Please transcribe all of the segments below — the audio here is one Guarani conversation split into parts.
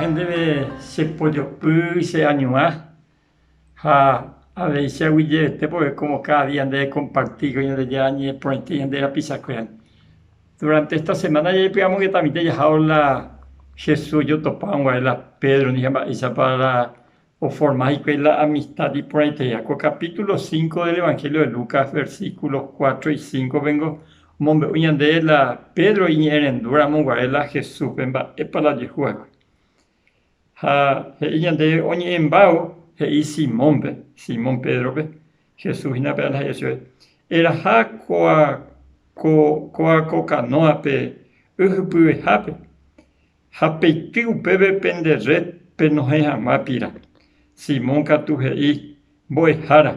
Ag̃uahẽ ndéve che pojopy, che añuã ha avei che aguyjevete pórke kómo káda día nde ekomparti ko Ñandejára ñe'ẽ porãite ñande rapichakuérandi. Durante esta semana jaipy'amongetamínte jahávo la Jesús ojotopárõ guare la Pedro ndive ha mba'éichapa la oforma hikuái la amistad iporãiteha. Ko capítulo 5 del Evangelio de Lucas, versículos 4 y 5 pengo omombe'u ñandéve la Pedro iñe'ẽrendúramo guare la Jesúspe mba'épa la ojehu va'ekue. Ha he'i ñandéve oñe'ẽmbávo he'i Simónpe, Simón Pédrope, Jesús hína pe la he'i chupe, Eraha kóa ko kóa ko kanóape y hypyvehápe Ha peity upépe pende red penohẽ hag̃ua pira. Simón katu he'i, Mbo'ehára,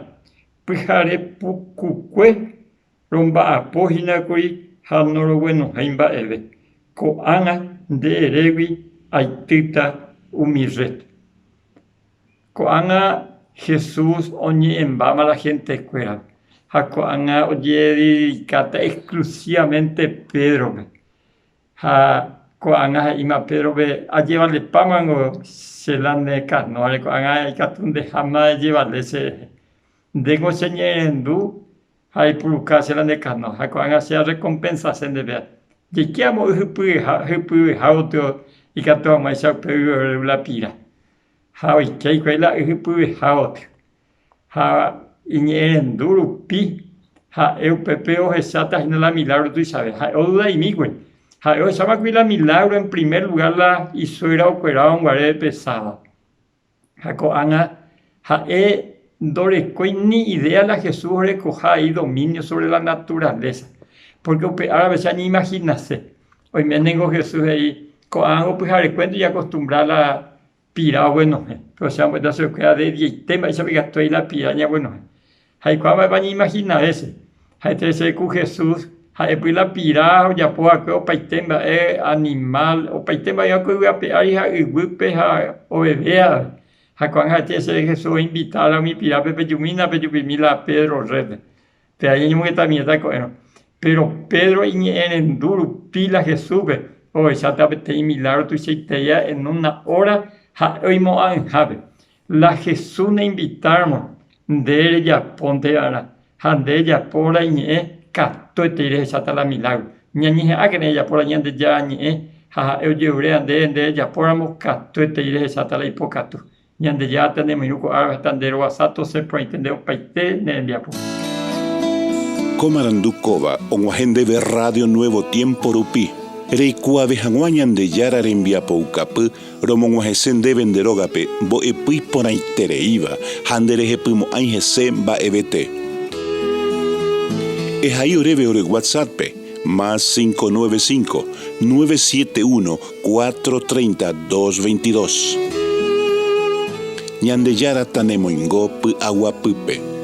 pyhare pukukue romba'apo hína kuri ha noroguenohẽi mba'eve. Ko'ág̃a nde erégui aitýta umi red. Ko'ág̃a Jesús oñe'ẽmbáma la hentekuérape ha ko'ág̃a ojededikáta exclusivamente Pédrope. Ha ko'ág̃a he'íma Pédrope, Ajevalepámango che la ne kanóare, ko'ág̃a ikatu ndeháma ejevale cherehe. Ndéngo cheñe'ẽrendu ha eipuruka che la ne kanóa, ha ko'ág̃a che arrekompensase ndéve. Jaike amo y hypyveha gotyo ikatu hag̃uáicha upe yvy la pira. Ha oike hikuái la y hypyveha gotyo. Ha iñe'ẽrendu rupi ha'e upépe ohecháta hína la milágro tuichave. Ha'e odudaimíkuri. Ha'e ohechámakuri la milágro en primer lugár la isuégra okuerárõ guare pe sábado. Ha ko'ág̃a ha'e ndorekói ni idéa la Jesús orekoha ai domínio sóvre la naturalésa. Pórke upe árape che añeimahinase. Oiménengo Jesús he'i, Ko'ág̃a pyharekuénte oñeakostumbra la pira oguenohẽ. Péro che ambo'éta chupekuéra de diaite mba'éichapa ikatu la pira ñaguenohẽ. Ha aikuaa mba'épa añeimahinave che. Ha'ete che ku Jesús ha'épy la pira ojapo va'ekue opaite mba'e animál, opaite mba'e oĩva ko yvy ape ári ha yguýpe ha oveve avei. Ha ko'ág̃a ha'ete che Jesús oinvita la umi pirápe pejumína pejupimi la Pedro rrépe. Péva ñañemongetamiéta ko'ẽrõ. Péro Pedro iñe'ẽrendu rupi la Jesúspe, ohecháta peteĩ milágro tuichaiteia en una óra ha'e oimo'ã'ỹhápe. La Jesús neinvitáramo, nde rejapónte va'erã, ha nde rejapo la iñe'ẽ, katuetei rehecháta la milágro. Ñañeha'ãkena jajapo la Ñandejára ñe'ẽ ha ha'e ojeruréva ndéve nde rejapóramo, katuetei rehecháta la ipokatu. Ñandejára tanemoirũ ko árape ha tande rovasa tosẽ porãite nde opaite ne rembiapo. Ko marandu kóva og̃uahẽ ndéve Radio Nuevo Tiempo rupi, reikuaave hag̃ua Ñandejára rembiapoukapy romog̃uahẽse ndéve nde rógape mbo'epy iporãitereíva ha nderehepymo'ãi hese mba'evete. Ehai oréve ore WhatsApp-pe, más 595 971 4:30 2:22. Ñandejára tanemoingo py'aguapýpe.